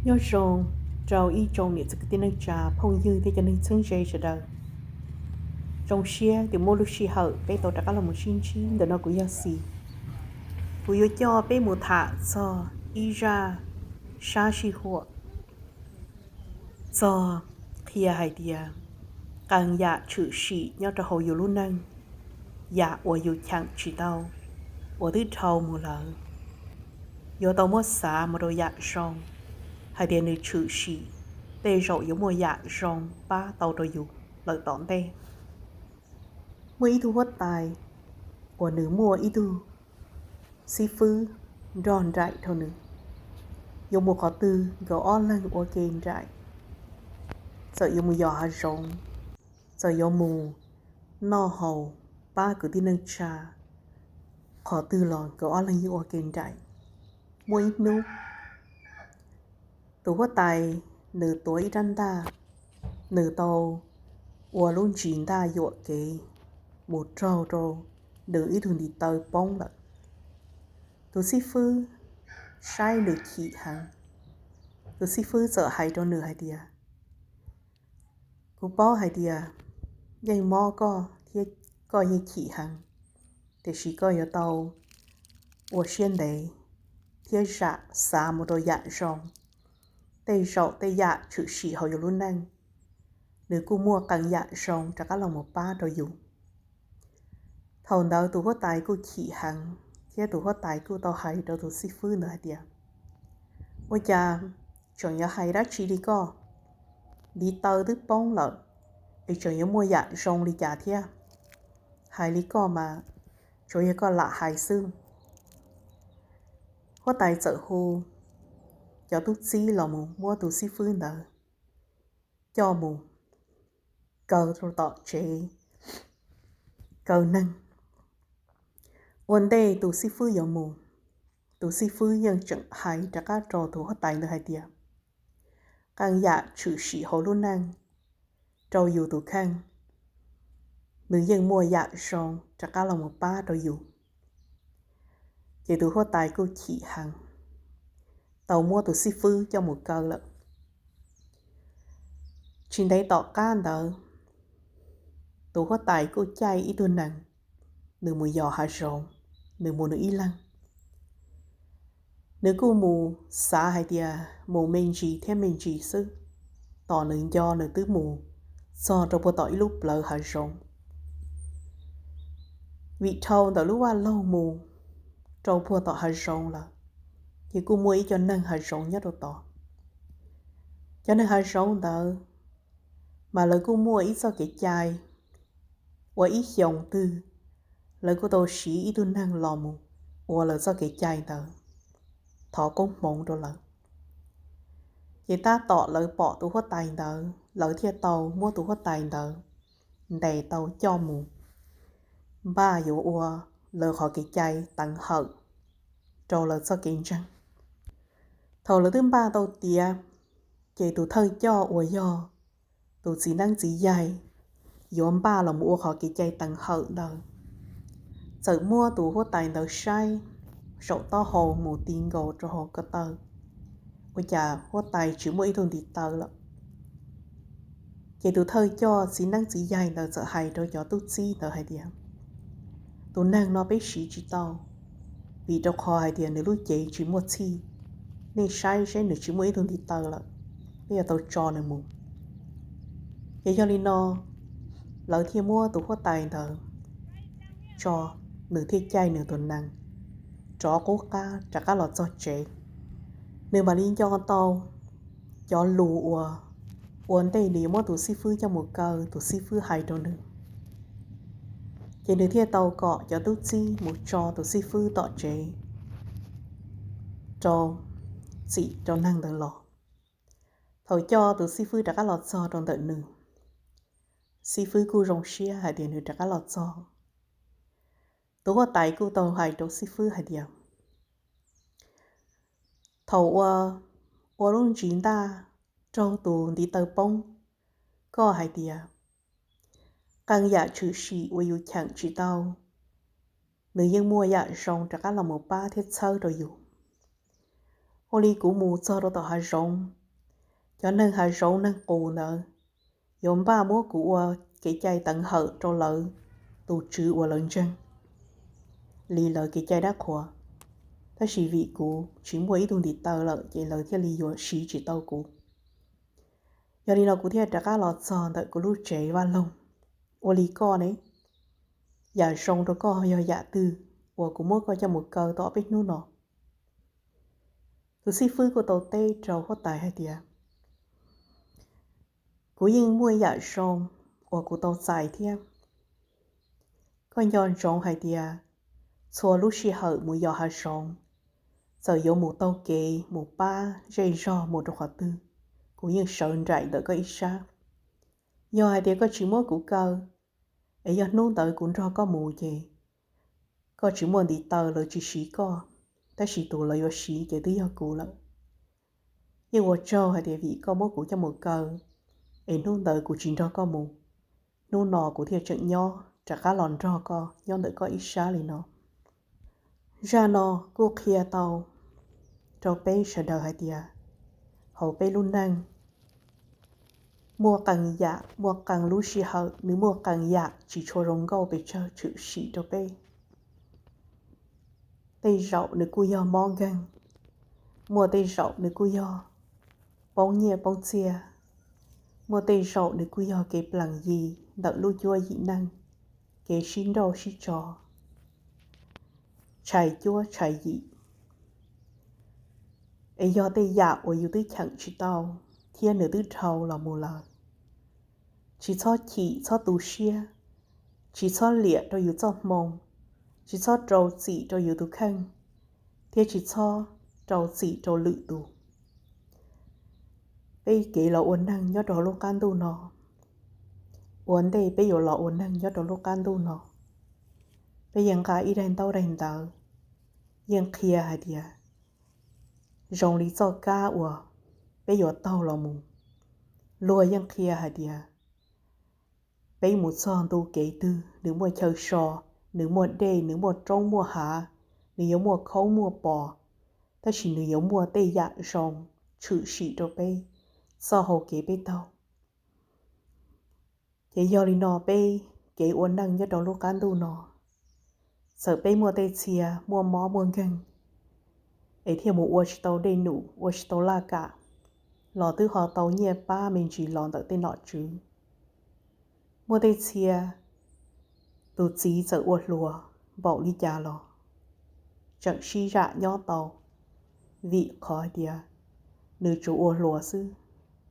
Nyob zoo rau ib tsoom niam txiv kwv tij neej tsa phooj ywg thiab cov neeg txheeb ze sawv daws. Zoo siab tias muaj lub sij hawm peb tau rov qab los mus sib ntsib ntawm no kuv yog Xis. Kuv yuav coj peb mus tham txog ib zaj sab sij huam txog qhia hais tias qee yam tshwm sim nyob rau hauv yus lub neej, yam uas yus cheem tsis tau, uas twb dhau mus lawm, yuav tau muab xav mus rau yam zoo, hais tias nws tshwm sim, tej zaum yuav muaj yam zoo pab tau rau yus lawm tom ntej. Muaj ib tug huab tais uas nws muaj ib tug xib fwb nrog nraim rau nws. Yuav mus qhov twg nkawd ob leeg ua ke nraim. Txawm yuav mus yos hav zoov, txawm yuav mus noj haus pab kwv tij neej tsa, qhov twg los nkawd ob leeg yeej ua ke nraim. Muaj ib hnub, tus huab tais nws tuav ib rab ntaj, nws tau ua lub ntsis ntaj yuam kev mus raug rau nws ib tug ntiv taw poob lawm. Tus xib fwb saib nws chim heev, tus xib fwb txawm hais rau nws hais tias, kuv paub hais tias yeej mob koj thiab koj yeej chim heev, tiam sis koj yuav tau ua siab ntev thiab zam xav mus rau yam zoo. Tej zaum tej yam tshwm sim hauv yus lub neej, nws kuj muaj qee yam zoo rov qab los mus pab rau yus. Thaum ntawd tus huab tais kuj chim heev thiab tus huab tais kuj tau hais rau tus xib fwb ntawd hais tias, ua cas tseem yuav hais dab tsi li koj? Ntiv taw twb poob lawm es tseem yuav muaj yam zoo li cas thiab? Hais li koj mas tsuas yog koj lam hais xwb. Huab tais txawm hu cov tub txib los mus muab tus xib fwb ntawd coj mus kaw rau tom tsev kaw neeg. Ua ntej tus xib fwb yuav mus, tus xib fwb yeej tseem hais rov qab rau tus huab tais ntawd hais tias, qee yam tshwm sim hauv lub neej rau yus tus kheej, nws yeej muaj yam zoo rov qab los mus pab rau yus. Ces tus huab tais kuj chim heev, tau muab tus xib fwb coj mus kaw lawm. Tsis ntev tom qab ntawd, tus huab tais kuj caij ib tug nees, nws mus yos hav zoov, nws mus nws ib leeg. Nws kuj mus xav hais tias mus me ntsis thiab me ntsis xwb, tos nws nco nws twb mus txog rau puag tom ib lub plawv hav zoov. Vim dhau ntawm lub vaj loog mus rau puag tom hav zoov lawm, ces kuj muaj ib co neeg hav zoov nyob rau tod. Cov neeg hav zoov ntawd mas lawv kuj muaj ib txoj kev cai uas ib xyoos twg lawv kuj tau siv ib tug neeg los mus ua lawv txoj kev cai ntawd, thov koob hmoov rau lawv. Ces tab tom lawv pom tus huab tais ntawd, lawv thiaj tau muab tus huab tais ntawd ntes tau coj mus npaj yuav ua lawv qhov kev cai teev hawm rau lawv txoj kev ntseeg. Thaum lawv twb npaj tau tiav, ces tus thawj coj uas yog tus txiv neeb txiv yaig yuav npaj los mus ua qhov kev cai teev hawm ntawd, txawm muab tus huab tais ntawd saib saum taub hau mus ti nkaus rau hauv ko taw, ua cas huab tais tsis muaj ib tug ntiv taw lawm. Ces tus thawj coj txiv neeb txiv yaig ntawd txawm hais rau cov tub txib ntawd hais tias, tus neeg no peb siv tsis tau, vim rau qhov hais tias nws lub cev tsis muaj txhij. Nej saib seb nws tsis muaj ib tug ntiv taw lawm, peb yuav tau tso nws mus. Ces yog li no, lawv thiaj muab tus huab tais ntawd tso, nws thiaj caij nws tus nees rov qub qab rov qab los txog tsev. Nws mam li nco tau cov lus uas ua ntej nws yuav muab tus xib fwb coj mus kaw, tus xib fwb hais rau nws. Ces nws thiaj tau kom cov tub txib mus tso tus xib fwb tom tsev rau txim rau neeg ntawd los. Thaum coj tus xib fwb rov qab los txog rau ntawm nws, xib fwb kuj zoo siab hais tias nws rov qab los txog. Tus huab tais kuj tau hais rau xib fwb hais tias, thaum ua, ua lub ntsis ntaj raug tus ntiv taw poob, koj hais tias qee yam tshwm sim uas yus cheem tsis tau, nws yeej muaj yam zoo rov qab los mus pab thiab txhawb rau yus. Ua li kuv mus txog rau tom hav zoov, Cov neeg hav zoov neeg qus ntawd yuav npaj muab kuv ua kev cai teev hawm rau lawv tus tswv uas lawv ntseeg li lawv kev cai dab qhuas, tab sis vim kuv tsis muaj ib tug ntiv taw lawm ces lawv thiaj li yuav siv tsis tau kuv. Yog li no kuv thiaj rov qab los txog ntawm kuv lub tsev vaj loog. Ua li koj ne, yam zoo rau koj yog yam twg uas kuv muab koj coj mus kaw tau ob peb hnub no? Tus xib fwb kuj tau teb rau huab tais hais tias, kuv yeej muaj yam zoo uas kuv tau txais thiab. Koj nco ntsoov hais tias txhua lub sij hawm mus yos hav zoov, txawm yuav mus taug kev mus pab zej zog mus rau qhov twg, kuv yeej sawv nraim ntawm koj ib sab. Yog hais tias koj tsis muab kuv kaw, es yog hnub ntawd kuv nrog koj mus ces koj tsis muaj ntiv taw lawv tsis siv koj, tab sis tus lawv yuav siv ces twb yog kuv lawm. Yeej ua tsaug hais tias vim koj muab kuv coj mus kaw, es hnub ntawd kuv tsis nrog koj mus, hnub no kuv thiaj tseem nyob rov qab los nrog koj nyob ntawm koj ib sab li no. Zaj no kuj qhia tau rau peb sawv daws hais tias hauv peb lub neej muaj qee yam, muaj qee lub sij hawm nws muaj qee yam tsis tshua zoo nkauj pes tsawg tshwm sim rau peb. Tej zaum nws kuj yog mob nkeeg, muaj tej zaum nws kuj yog poob nyiaj poob txiaj, muaj tej zaum nws kuj yog kev plees yi ntawm lub cuab yim neej, kev sib nrauj sib tso, tshais cuab tshais yim. Es yog tej yam uas yus twb cheem tsis tau thiab nws twb dhau los mus lawm, tsis txhob chim txhob tu siab, tsis txhob liam rau yus txoj hmoo, tsis txhob rau txim rau yus tus kheej, thiab tsis txhob rau txim rau lwm tus. Peb kev los ua neeg nyob rau lub qab ntuj no, ua ntej peb yuav los ua neeg nyob rau lub qab ntuj no, peb yeej nqa ib daim ntaub daim ntawv yeej qhia hais tias zoo li txoj kab uas peb yuav taug los mus. Luag yeej qhia hais tias peb mus txog ntu kev twg nws muaj chaw so, nws muaj dej, nws muaj roob muaj hav, nws yuav muaj khaub muaj pos, tab sis nws yuav muaj tej yam zoo tshwm sim rau peb txoj hau kev peb taug. Ces yog li no peb kev ua neej nyob rau lub qab ntuj no, txawm peb muaj tej txhia muaj mob muaj nkeeg, es thiaj mus ua tsis tau dej num ua tsis tau laj kam, los twb ho tau nyiaj pab me ntsis los ntawm tej nom tswv. Muaj tej txhia tus txiv txawm ua hluas npaum li cas los tseem sib zam nyob tau, vim qhov hais tias nws tsuas ua hluas xwb,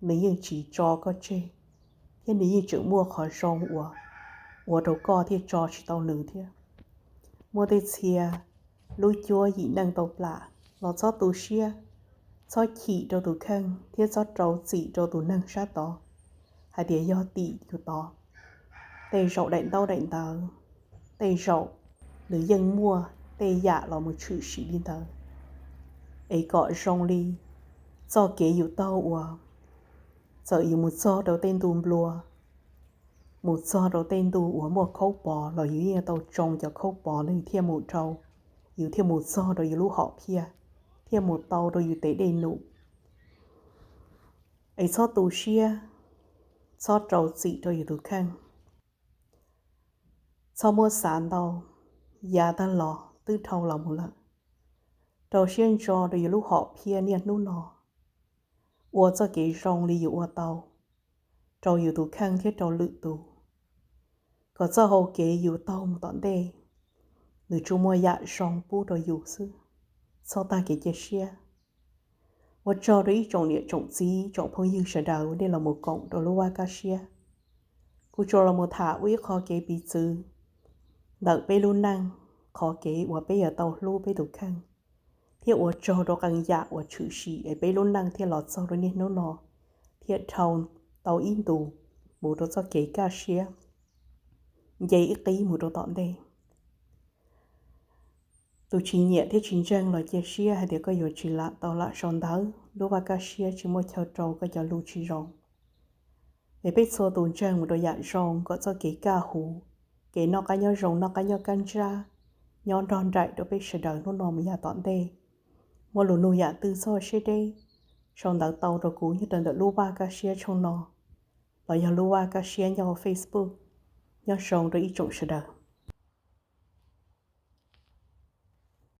nws yeej tsis tso koj tseg, thiab nws yeej tseem muaj qhov zoo uas ua rau koj thiaj tso tsis tau nws thiab. Muaj tej txhia lub cuab yim neej tau plam los txhob tu siab, txhob chim rau tus kheej thiab txhob rau txim rau tus neeg sab tod hais tias yog tim yus tod. Tej zaum daim ntaub daim ntawv, tej zaum nws yeej muaj tej yam los mus tshwm sim li ntawd. Es kom zoo li txoj kev yus taug uas txawm yus mus txog rau tej ntu nplua, mus txog rau tej ntu uas muaj khaub pos los yus yeej tau tsoo cov khaub pos ntawd thiaj mus dhau, yus thiaj mus txog rau yus lub hom phiaj, thiaj mus tau rau yus tes dej num. Es txhob tu siab, txhob rau txim rau yus tus kheej, txhob muab xav ntau, yav tag los twb dhau los mus lawm. Rau siab ntso rau yus lub hom phiaj niaj hnub no, ua txoj kev zoo li yus ua tau, rau yus tus kheej thiab rau lwm tus, kom txoj hau kev yus taug mus tom ntej, nws tsuas muaj yam zoo pub rau yus xwb, txhob tag kev cia siab. Ua tsaug rau ib tsoom niam tsoom txiv tsoom phooj ywg sawv daws nej los mus koom rau lub vaj kaj siab. Kuv tsuas los mus tham ua ib qho kev piv txwv ntawm peb lub neej, qhov kev uas peb yuav tau hlub peb tus kheej, thiab ua tsaug rau qee yam uas tshwm sim es peb lub neej thiaj los txog rau niaj hnub no, thiaj dhau tau ib ntus mus rau txoj kev kaj siab, nce ib qib mus rau tom ntej. Tus tsis nyiam thiab tsis ntseeg los cia siab hais tias koj yuav tsis lam tau lam sau ntawv, lub vaj kaj siab tsis muaj chaw rau koj cov lus tsis zoo. Es peb txhua tus ntseeg mus rau yam zoo kom txoj kev kaj huv, kev noj qab nyob zoo noj qab nyob kaj ntsab, nyob nrog nraim rau peb sawv daws hnub no mus yav tom ntej. Muaj lus nug yam twg txhob siab deb, sau ntawv tau rau kuv nyob rau ntawm lub Vaj Kaj Siab tshooj no, los yog lub Vaj Kaj Siab nyob hauv Facebook. Nyob zoo rau ib tsoom sawv daws.